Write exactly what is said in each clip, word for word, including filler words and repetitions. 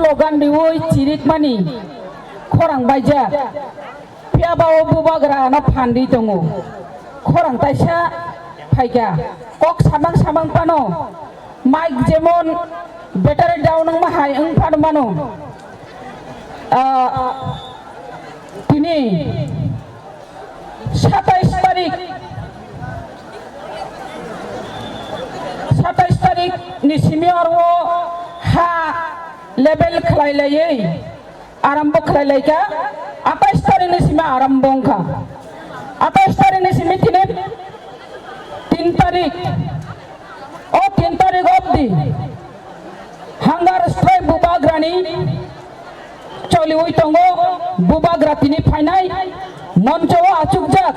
Slogan riwi chirikmani khorang baijak. Phiya ba o bubagra ano phan ri tongo. Khorang taisa phaikha. Kok samang samang phano. Mic jemon battery down wngma hai wng phano mano. Ah, tini satais tarik, satais tarik ni simi oro ha level khlai laiwi arambo khlai laikha, atais tarik ni simi arambo wngkha. Atais tarik ni simi tini tin tarik, o tin tarik obdi hunger strike bubagrani choliwi tongo. Bubagra tini phainai moncho o achukjak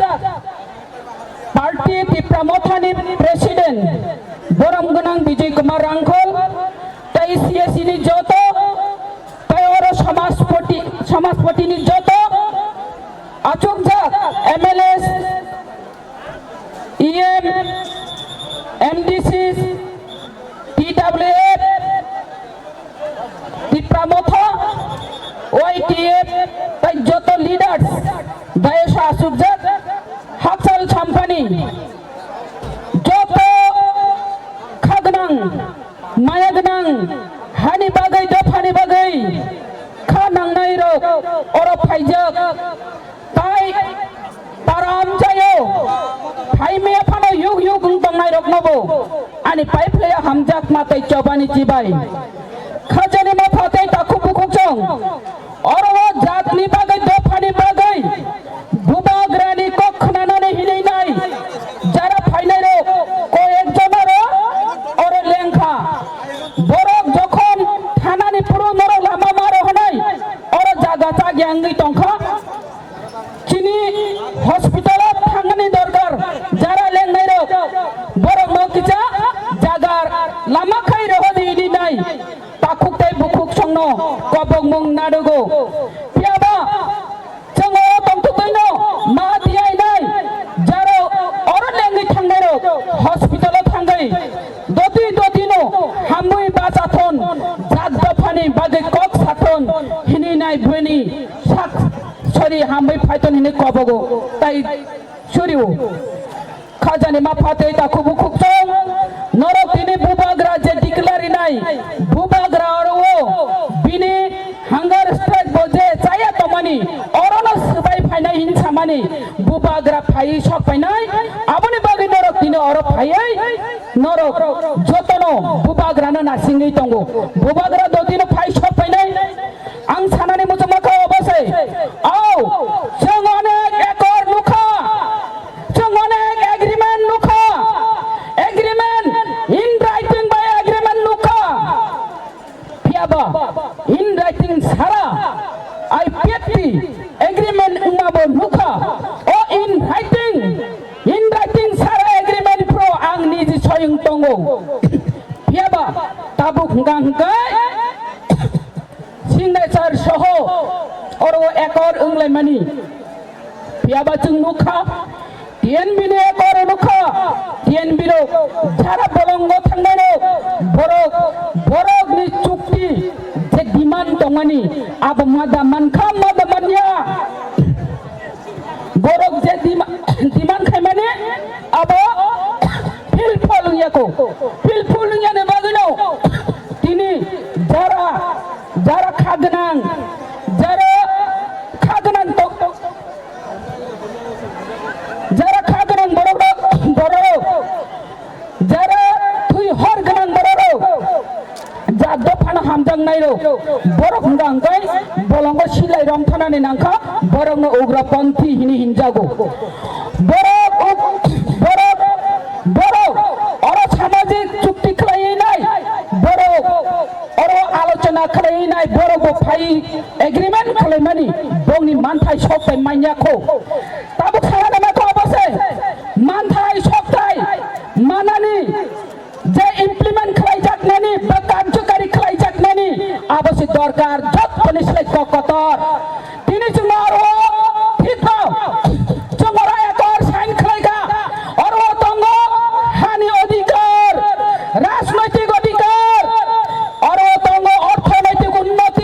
party Tipra Mothani president borom gwnang Bijay Kumar Rangkhol tei C S C ni joto tei oro samajpati, samajpati ni joto achukjak M L As, E M, M D Cs, T W F, Tipra Motha, Y T F, tei joto leaders dayas o achukjak, hakchal champani joto kha gwnang, maya gwnang, hani bagwi, dophani bagwi kha nangnai rok oro phaijak. Tai para amchaio phaimaya phano yuk yuk wng tongnai roknobo ani paiphlaiya hamjakma tei chobani chibai. Khajani mapha tei takhuk bukhuk chwng oro o jatni bagwi, dophani bagwi bubagrani kok khnanani hinwi nai jara phainai rok ko ek jona ro oro lengkha. Borok jokhon thanani phuru norok lama maro hwnwi oro jaga chagya wngwi tongkha. Chini hospital o thangmani dorkar, jara lengnai rok, borok no kisa jaga lama khai rohodi hini nai, takhuk tei bukhuk songno kobokmung nadugo. Phiya ba chwng o tongthokno ma tiyai nai, jara oro lengwi thangnai rok hospital o thangwi doti doti no hamwi bachathon, jat dophani bagwi kok sathon hini nai bini sak sori hamwi phaiton hini kobogo tai suriu. Khajani mapha tei takhuk bukhuk chwng norok tini bubagra je declare rinai, bubagra oro o bini hunger strike bo je chaya tongmani, orono swbai phainai hin samani, bubagra phaiwi sok phainai, aboni bagwi norok tini oro phaiwi norok jotono bubagrano nasingwi tongo. Bubagra dotino phai sok phainai. Ang sanani muchungma kha obo se. Ao, chwng onek ekor nukha. Chwng onek agreement nukha. Agreement in writing by agreement nukha. Phiya ba in writing sara I P F T agreement wngma bo nukha. O in writing, in writing sara agreement pro ang niji soyung tongo. Phiya ba tabuk hwnkha hwnkhe signature soho oro accord wnglaimani. Phiya ba chwng nukha, T N B ni accord nukha, T N B rok jara bolongo thangnai rok, borok, borok ni chukti je demand tongmani, abo mada mankha, mada manya. Borok je dima-, demand khaimani abo fulfill wngya kho. Fulfill wngya ni bagwino tini jara, jara kha gwnang, jara kha gwnang tok, jara kha gwnang borok, borok, jara thwi hor gwnang borok. Jat dophano hamjaknairok, borok hwnka hwnkhe bolongo silai romthanani nangkha, borokno ugrapanthi hini hinjago. Borok uk-, borok, borok oro samajik chukti khlaiwi nai, borok oro alochona khlaiwi nai, borok bo phai agreement khlaimani, bongni manthai sok bai manya kho. Tabuk sana nangma kho obo se, manthai sok tai manani, je implement khlaijaknani ba karjokari khlaijaknani, abo se dorkar, jottoni slai kok kotor. Tini chwng oro thikno chwng oro accord sign khlaikha, oro tongo hani odhikar, rajnoitik odhikar, oro tongo orthonoitik unnoti.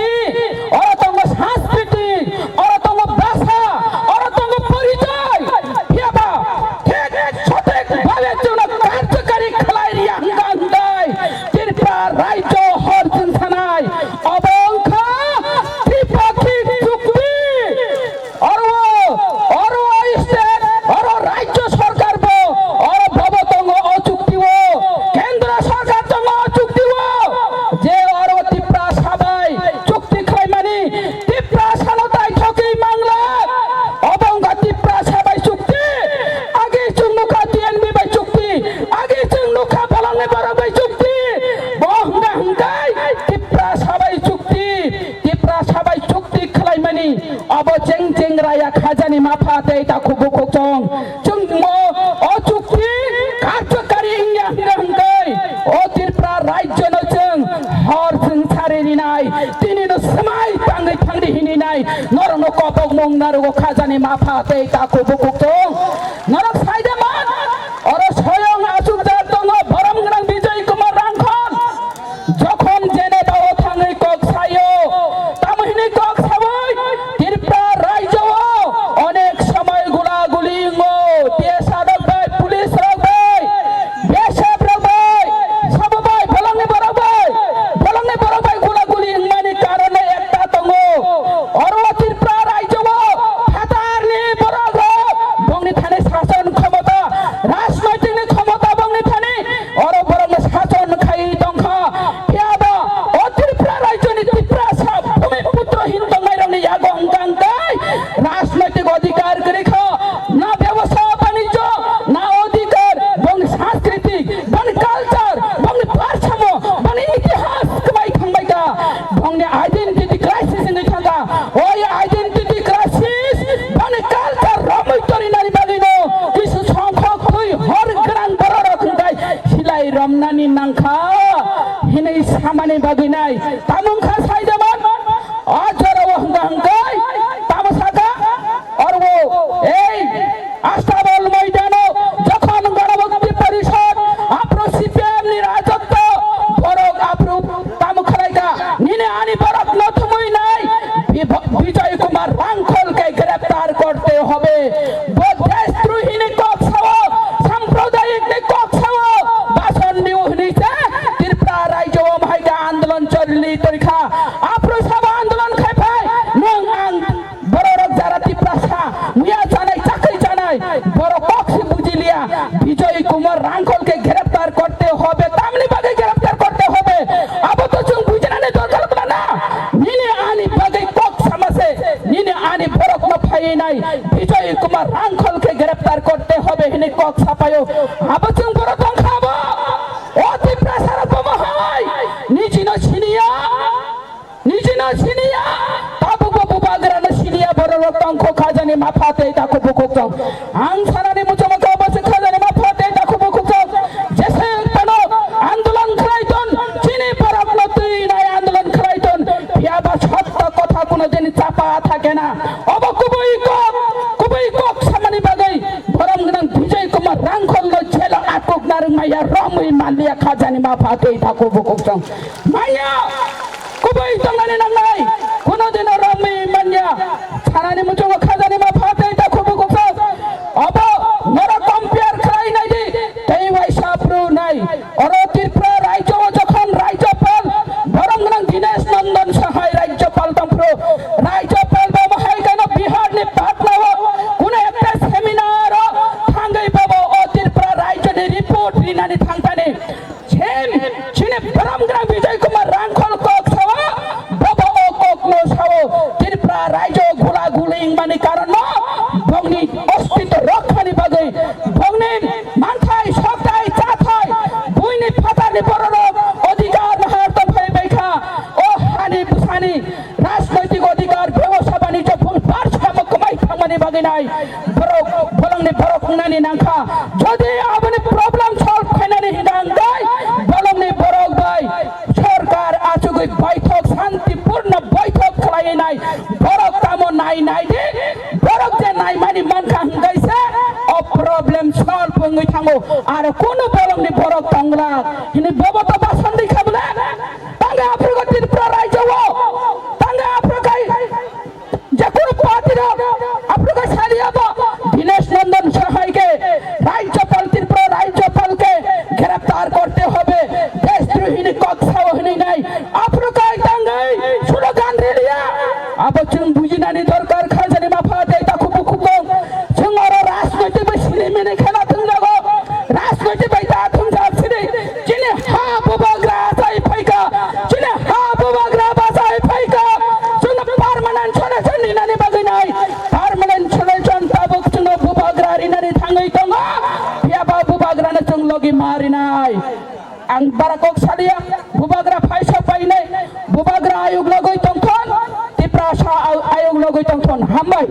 Apha tei takhuk bukhuk chwng, chwng mo o chukti karchakari wngya hwnkhe, o Tripura rajyono chwng hor chwng sari rinai, tinino swmai tangwi thangdi hininai, norokno kobokmung narugo khajani mapha tei takhuk bukhuk chwng. Norok saide man, oro soyong achukjak tongo, borom gwnang Bijoy Kumar Rangkhol. Jokhon Geneva o thangwi kok sayo, tamo hinwi kok sawi, Tripura rajyo o onek somoy gula guli wngo, T S R rok bai, police rok bai, B S F rok bai, sabo bai, bolongni borok bai, bolongni borok bai gula guli wngmani karone ekta tongo. Oro Tripura rajyo o phatarni borok rok bongni thani sason khomota, rajnoitikni khomota bongni thani oro borokno sason khai tongkha. Phiya ba o Tripura rajyoni Tiprasa bhumi putro hin tongnairokni yago hwnkha hwnkhe rajnoitik odhikar kwrwi kha, na byabsa banijyo, na odhikar, bongni sanskritik, bongni culture, bongni barsamo, bongni itihas kwmai thangbai kha, bongni identity crisis wngwi thangkha. O identity crisis, bongni culture romwi torinani bagwino kisu songkhok twi hor gwnang bororok hwnkhe silai romnani nangkha hinwi samani bagwinai. Tamo wngkha saidaman, o jorao hwnkha hwnkhe tamo sakha, orbo ei Astabal moidano jokhon Ganamukti Porishad, aphuru C P M ni rajotwo, borok aphuru tamo khlaikha, nini ani borokno thumwi nai, Bi-, Bijoy Kumar Rangkhol ke greptar korte hobe. Bo deshdrohi ni kok sao, sampradayik ni kok sao, bason diu hini se Tripura rajyo o mahai ka andolon choli torikha. Aphuru sabo andolon khai phai, nwng ang bororok jara Tiprasa, muya chanai, chakri chanai, borok kok se bujiliya. Bijoy Kumar Rangkhol ke greptar korte hobe, tamni bagwi greptar korte hobe. Abo to chwng bujinani dorkar bla na. Nini ani bagwi kok sama se, nini ani borokno phaiwi nai, Bijoy Kumar Rangkhol ke greptar korte hobe hini kok sapayo. Abo chwng borok tongkha abo. O Tiprasa rok bo mohai, nijino siniya, nijino siniya, tabukbo bubagrano siniya, bororok tongkho khajani mapha tei takhuk bukhuk tong. Ang sanani muchungo kabo se khajani mapha tei takhuk bukhuk tong. Jese tano andolon khlai ton, chini borokno twi nai andolon khlai ton. Phiya ba sotto kotha kuno din chapa thake na. Obo kubui kok, kubui kok samani bagwi borom gwnang Bijoy Kumar Rangkhol no jelo atuk narwk maya romwi manliya khajani mapha tei takhuk bukhuk tong. Maya kubui tongnani nangnai, kuno dino romwi manya. Sanani muchungo khajani mapha tei takhuk bukhuk tong. Obo norok compare khlai nai di, tei waisa phuru nai. Oro Tripura rajyo o jokhon rajyopal borom gwnang Dinesh Nandan Sahai rajyopal tongphuru, rajyopal bo bahai kano Bihar ni Patna o kuno ekta seminar o thangwi bobo o Tripura rajyo ni report rinani thangthani. Chini, chini borom gwnang Bijoy Kumar Rangkhol kok sao, bobo o kok no sao, Tripura rajyo gula guli wngmani karon no bongni ostitw rokha ni bagwi, bongni manthai, sokthai, chathai, buini phatarni bororok odhikar nahar tongphai bai kha. O hani bwsani rajnoitik odhikar, bebosa banijyo phung par samo kwmai thangmani bagwi nai borok, bolongni borok wngnani nangkha. Jodi aboni problem solve khainani hwnka hwnkhe bolongni borok bai sorkar achugwi baithok, santipurno baithok khlaiwi nai borok tamo nai nai di. Borok je naimani mankha hwnkhe se o problem solve wngwi thango. Aro kunu bolongni borok tongla hini bobo to basandi khabla. Tangwi aphrugo Tripura rajyo o, tangwi aphrugo je kunu party rok aphrugo saliya bo Dinesh Nandan Sahai ke rajyopal, Tripura rajyopal ke giraftar korte hobe, deshdrohi ni kok sao hini nai. Aphuru kai tangwi slogan riliya. Abo chwng bujinani dorkar, khajani mapha tei takhuk bukhuk tong. Chwng oro rajnoitik bai sini mini khena thwngjago. Rajnoitik bai ta thwngjak sini. Chini ha bubagra achai phaikha. Chini ha bubagra bachai phaikha. Chwngno permanent solution rinani bagwi nai. Permanent solution tabuk chwngno bubagra rinani thangwi tongo. Phiyaba bubagrano chwng logi ma rinai. Ang bara kok salia, bubagra phaisa painai, bubagra ayuk logoi tongthon, Tiprasa ay-, ayuk logoi tongthon. Hambai.